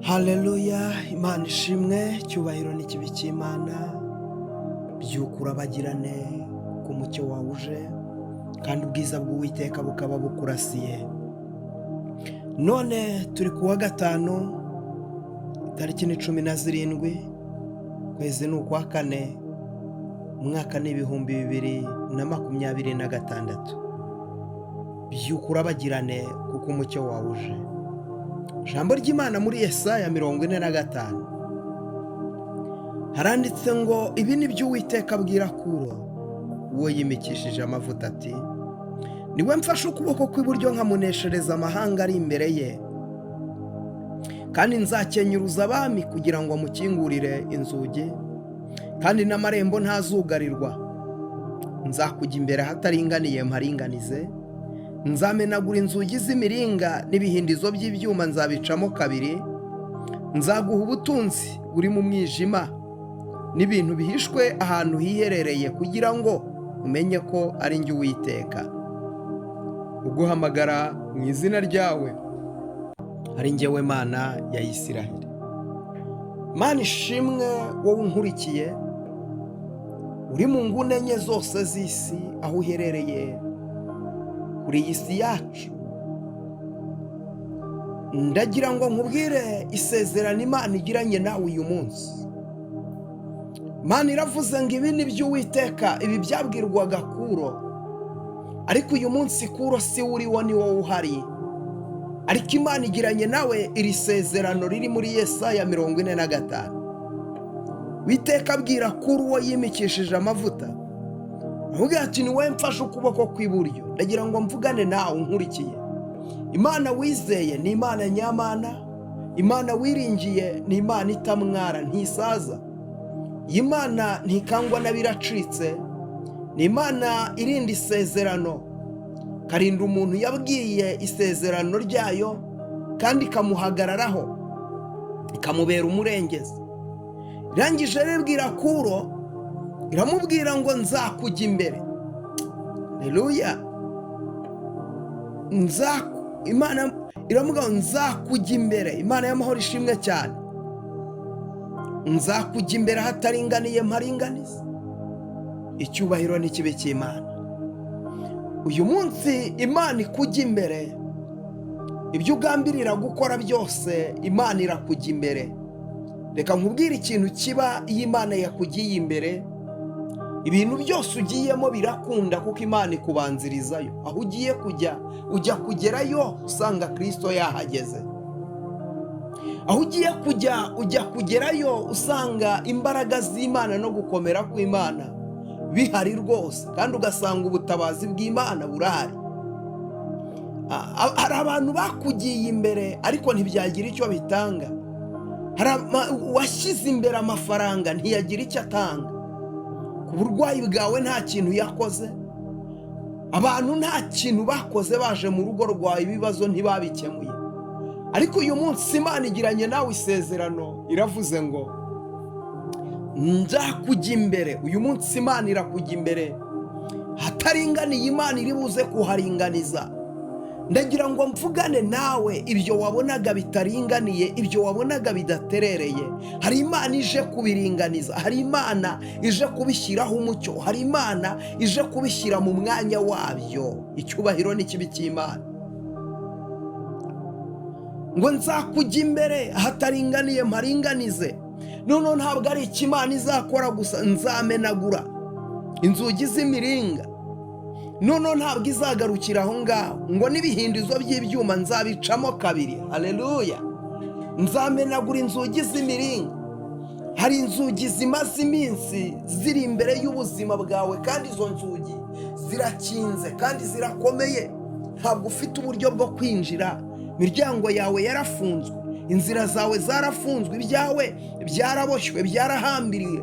Haleluya, Imana ishimwe, icyubahiro n'ikibi cy'Imana, byuka urabagirane kuko umucyo wawe uje, kandi ubwiza bw'Uwiteka bukaba bukurasiye. None turi ku wa gatanu, tariki ni 17, ukwezi ni ukwa kane, umwaka ni 2026. Byuka urabagirane kuko umucyo wawe uje. Ijambo ry'Imana muri Yesaya 45 haranditse ngo: "Ibi ni byo Uwiteka abwira Kuro, uwo yimikishije amavuta, ati: niwe mfashe ukuboko kw'iburyo nkamuneshereza amahanga ari imbere ye, kandi nzakenyuruza abami kugira ngo amukingurire inzugi, kandi n'amarembo ntazugarirwa. Nzakujya imbere ahataringaniye mparinganize, nzamenagura inzugi z'imiringa n'ibihindizo by'ibyuma nzabicamo kabiri. Nzaguha ubutunzi buri mu mwijima n'ibintu bihishwe ahantu hiherereye, kugira ngo umenye ko ari njye Uwiteka uguhamagara mu izina ryawe, ari njyewe Mana ya Isiraheli." Mana ishimwe, wowe unkurikiye uri mu nguni enye zose z'isi, aho uherereye kuri iyi si yacu, ndagira ngo nkubwire isezerano Imana igiranye nawe uyu munsi. Imana iravuze ngo: "Ibi ni byo Uwiteka." Ibi byabwirwaga Kuro, ariko uyu munsi Kuro si we uriwo, ni wowe uhari. Ariko Imana igiranye nawe iri sezerano riri muri Yesaya 45. Witeka abwira Kuro, uwo yimikishije amavuta, avuga ati: "Ni wowe mfashe ukuboko kw'iburyo." Ndagira ngo mvugane nawe unkurikiye. Imana wizeye ni Imana nyamana. Imana wiringiye ni Imana itamwara, ntisaza. Iyi Mana ntikangwa n'abiracitse. Ni Imana irinda isezerano, karinda umuntu yabwiye isezerano ryayo, kandi ikamuhagararaho, ikamubera umurengezi. Irangije rero ibwira Kuro, iramubwira ngo: "Nzakujya imbere." Reruya, Imana iramubwira ngo: "Nzakujya imbere." Imana y'amahoro ishimwe cyane. "Nzakujya imbere ahataringaniye mparinganiza." Icyubahiro n'ikibi cy'Imana. Uyu munsi Imana ikujya imbere. Ibyo ugambirira gukora byose, Imana irakujya imbere. Reka nkubwire ikintu kiba iyo Imana yakugiye imbere: ibintu byose ugiyemo birakunda, kuko Imana ikubanzirizayo. Aho ugiye kujya, ujya kugerayo usanga Kirisito yahageze. Aho ugiye kujya, ujya kugerayo usanga imbaraga z'Imana no gukomera kw'Imana bihari rwose, kandi ugasanga ubutabazi bw'Imana burahari. Hari abantu bakugiye imbere ariko ntibyagira icyo bitanga. Hari uwashyize imbere amafaranga, ntiyagira icyo atanga. Ku burwayi bwawe nta kintu yakoze. Abantu nta kintu bakoze baje mu rugo rwawe, ibibazo ntibabikemuye. Ariko uyu munsi Imana igiranye nawe isezerano, iravuze ngo: "Nzakujya imbere." Uyu munsi Imana irakujya imbere. Hataringaniye, Imana iri buze kuharinganiza. Ndagira ngo mvugane nawe: ibyo wabonaga bitaringaniye, ibyo wabonaga bidaterereye, hari Imana ije kubiringaniza, hari Imana ije kubishyiraho umucyo, hari Imana ije kubishyira mu mwanya wabyo. Icyubahiro n'ikibi cy'Imana. Ngo: "Nzakujya imbere ahataringaniye mparinganize." Noneho ntabwo ari icyo Imana izakora gusa: "Nzamenagura inzugi z'imiringa." Noneho ntabwo izagarukira aho ngaho, ngo: "N'ibihindizo by'ibyuma nzabicamo kabiri." Hareruya! "Nzamenagura inzugi z'imiringa." Hari inzugi zimaze iminsi ziri imbere y'ubuzima bwawe, kandi izo nzugi zirakinze kandi zirakomeye. Ntabwo ufite uburyo bwo kwinjira. Imiryango yawe yarafunzwe, inzira zawe zarafunzwe, ibyawe byaraboshywe, byarahambiriye,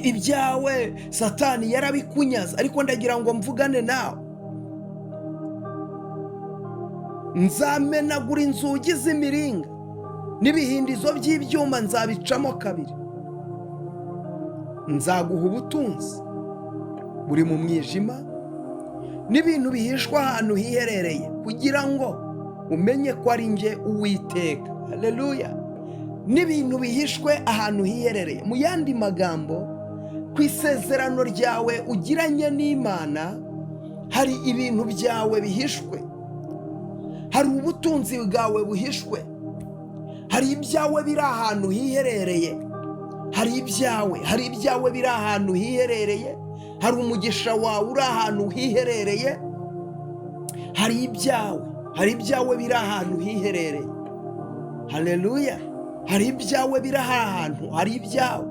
ibyawe Satani yarabikunyaze. Ariko ndagira ngo mvugane nawe: "Nzamenagura inzugi z'imiringa, n'ibihindizo by'ibyuma nzabicamo kabiri. Nzaguha ubutunzi buri mu mwijima n'ibintu bihishwa ahantu hiherereye, kugira ngo Umenye ko ari njye Uwiteka. Haleluya! N'ibintu bihishwe ahantu hiherereye. Mu yandi magambo, ku isezerano ryawe ugiranye n'Imana hari ibintu byawe bihishwe, hari ubutunzi bwawe buhishwe, hari ibyawe biri ahantu hiherereye, hari ibyawe biri ahantu hiherereye, hari umugisha wawe uri ahantu hiherereye, hari ibyawe biri ahantu hiherereye. Haleluya! Hari ibyawe biri ahantu, hari ibyawe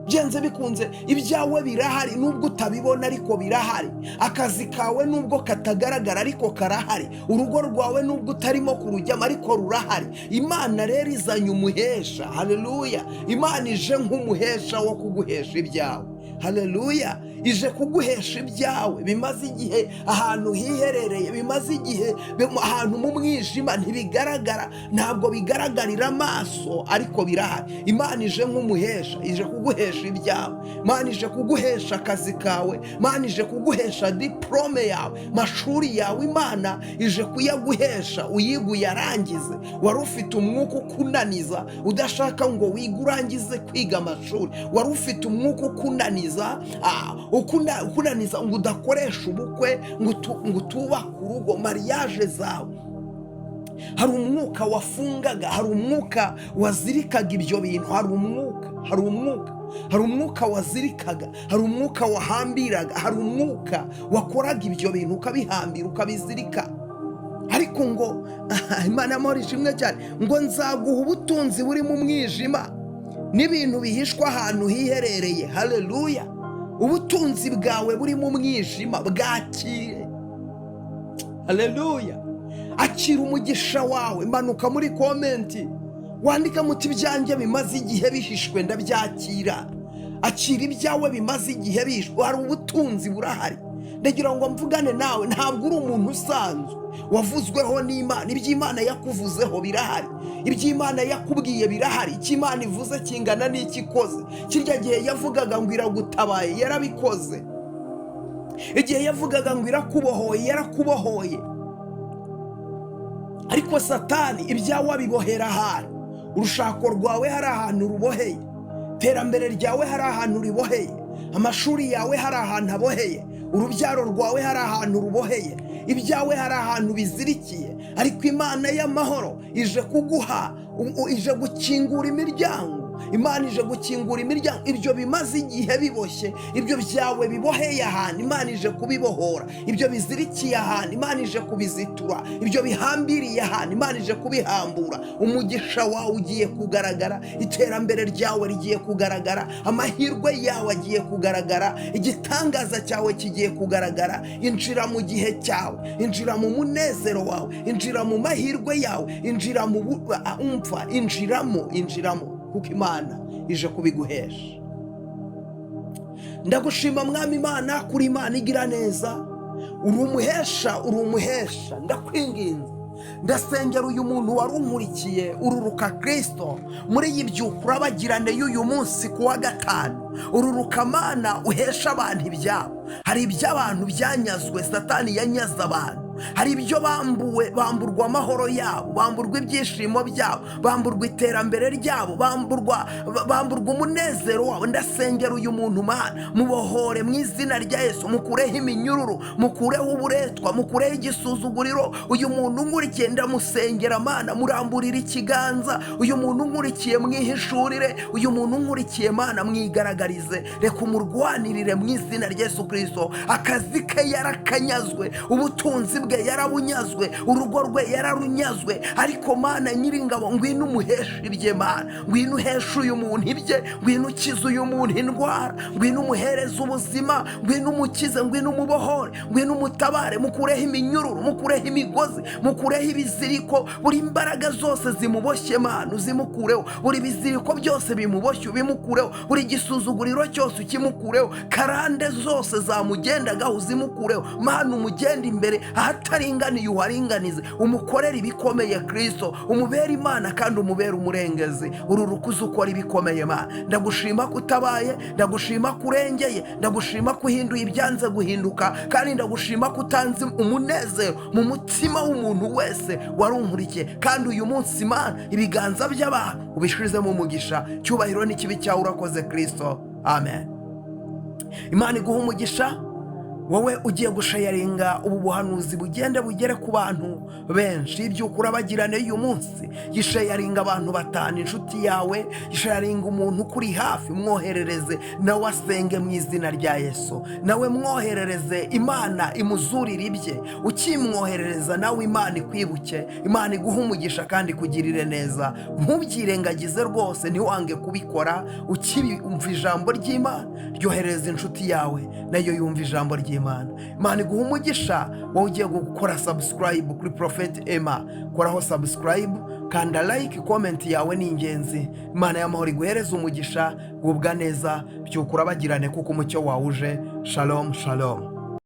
byenze bikunze, ibyawe birahari nubwo utabibona, ariko birahari. Akazi kawe nubwo katagaragara, ariko karahari. Urugo rwawe nubwo utarimo kurujyamo, ariko rurahari. Imana rero izanye umuhesha. Haleluya! Imana ije nk'umuhesha wo kuguhesha ibyawe. Haleluya! Ije kuguhesha ibyawe bimaze igihe ahantu hiherereye, bimaze igihe ahantu mu mwijima, ntibigaragara, ntabwo bigaragarira amaso, ariko birahari. Imana ije nk'umuhesha, ije kuguhesha ibyawe. Imana ije kuguhesha akazi kawe. Imana ije kuguhesha diporome yawe, mashuri yawe. Imana ije kuyaguhesha, uyige uyarangize. Wari ufite umwuka ukunaniza, udashaka ngo wige urangize kwiga amashuri. Wari ufite umwuka ukunaniza, ukunaniza ngo udakoresha ubukwe, ngo utubake urugo, mariage zawe. Hari umwuka wafungaga, hari umwuka wazirikaga ibyo bintu, hari umwuka wazirikaga, hari umwuka wahambiraga, hari umwuka wakoraga ibyo bintu ukabihambira, ukabizirika. Ariko ngo Imana y'amahoro ishimwe cyane, ngo nzaguha ubutunzi buri mu mwijima n'ibintu bihishwa ahantu hiherereye. Haleluya! Ubutunzi bwawe buri mu mwijima bwakire. Haleluya! Akira umugisha wawe. Manuka muri comment wandika muti: "Ibyanjye bimaze igihe bihishwe ndabyakira." Akira ibyawe bimaze igihe bihishwe. Hari ubutunzi burahari. Ndagira ngo mvugane nawe, ntabwo uri umuntu usanzwe, wavuzweho n'Imana. Iby'Imana yakuvuzeho birahari, iby'Imana yakubwiye birahari. Icyo Imana ivuze kingana n'icyo ikoze. Kirya gihe yavugaga ngo iragutabaye, yarabikoze. Igihe yavugaga ngo irakubohoye, yarakubohoye. Ariko Satani ibyawe abibohera ahantu. Urushako rwawe hari ahantu ruboheye, iterambere ryawe hari ahantu riboheye, amashuri yawe hari ahantu aboheye, urubyaro rwawe hari ahantu ruboheye, ibyawe hari ahantu bizirikiye. Ariko Imana y'amahoro ije kuguha, ije gukingura imiryango. Imana ije gukingura imiryango. Ibyo bimaze igihe biboshye, ibyo byawe biboheye ahantu, Imana ije kubibohora. Ibyo bizirikiye ahantu, Imana ije kubizitura. Ibyo bihambiriye ahantu, Imana ije kubihambura. Umugisha wawe ugiye kugaragara, iterambere ryawe rigiye kugaragara, amahirwe yawe agiye kugaragara, igitangaza cyawe kigiye kugaragara. Injira mu gihe cyawe, injira mu munezero wawe, injira mu mahirwe yawe, injira mu umva, injiramo, injiramo, kuko Imana ije kubiguhesha. Ndagushima Mwami Imana, kuri Imana igira neza. Uri umuhesha, uri umuhesha. Ndakwinginze, ndasengera uyu muntu wari unkurikiye ururuka Kirisito muri iyi byuka urabagirane y'uyu munsi ku wa gatanu. Ururuka Mana, uhesha abantu ibyabo. Hari iby'abantu byanyazwe, Satani yanyaze abantu. Hari ibyo bambuwe, bamburwa amahoro yabo, bamburwa ibyishimo byabo, bamburwa iterambere ryabo, bamburwa umunezero wabo. Ndasengera uyu muntu Mana, mubohore mu izina rya Yesu. Mukureho iminyururu, mukureho uburetwa, mukureho igisuzuguriro. Uyu muntu unkurikiye ndamusengera Mana, muramburira ikiganza. Uyu muntu unkurikiye mwihishurire. Uyu muntu unkurikiye Mana mwigaragarize, reka umurwanirire mu izina rya Yesu Kirisito. Akazi ke yarakanyazwe, ubutunzi bwe yarabunyazwe, urugo rwe yararunyazwe. Ariko Mana nyiringabo, ngwino umuheshe ibye. Mana, ngwino uheshe uyu muntu ibye, ngwino ukize uyu muntu indwara, ngwino umuhereze ubuzima, ngwino umukize, ngwino umubohore, ngwino umutabare. Mukureho iminyururu, mukureho imigozi, mukureho ibiziriko. Buri imbaraga zose zimuboshye Mana uzimukureho, buri biziriko byose bimuboshye ubimukureho, buri gisuzuguriro cyose ukimukureho, karande zose zamugendagaho uzimukureho. Mana, umugende imbere. Ahataringaniye uharinganize, umukorere ibikomeye Kirisito, umubere Imana kandi umubere umurengezi. Uru rukuzo ukora ibikomeye Mana. Ndagushima ko utabaye, ndagushima ko urengeye, ndagushima ko uhinduye ibyanze guhinduka, kandi ndagushima ko utanze umunezero mu mutima w'umuntu wese wari unkurikiye. Kandi uyu munsi Mana, ibiganza by'abantu ubishizemo umugisha. Cyubahiro n'ikibi cyawe, urakoze Kirisito, amen. Imana iguha umugisha wowe ugiye gusharinga ubu buhanuzi, bugende bugere ku bantu benshi. Ibyuka urabagirane uyu munsi, gisharinga abantu batanu, inshuti yawe, gisharinga umuntu ukuri hafi, mwoherereze nawe asenge mu izina rya Yesu. Nawe mwoherereze, Imana imuzurire ibye. Ukimwoherereza nawe Imana ikwibuke, Imana iguhe umugisha kandi ikugirire neza. Ntubyirengagize rwose, ntiwange kubikora. Ukiyumva ijambo ry'Imana, ryoherereza inshuti yawe nayo yumva ijambo ry'Imana. Imana iguha umugisha wowe ugiye gukora subscribe kuri Prophet Emma. Koraho subscribe, kanda like, comment yawe ni ingenzi. Imana y'amahoro iguhereze umugisha. Gubwa neza, byuka urabagirane kuko umucyo wawuje. Shalom, shalom.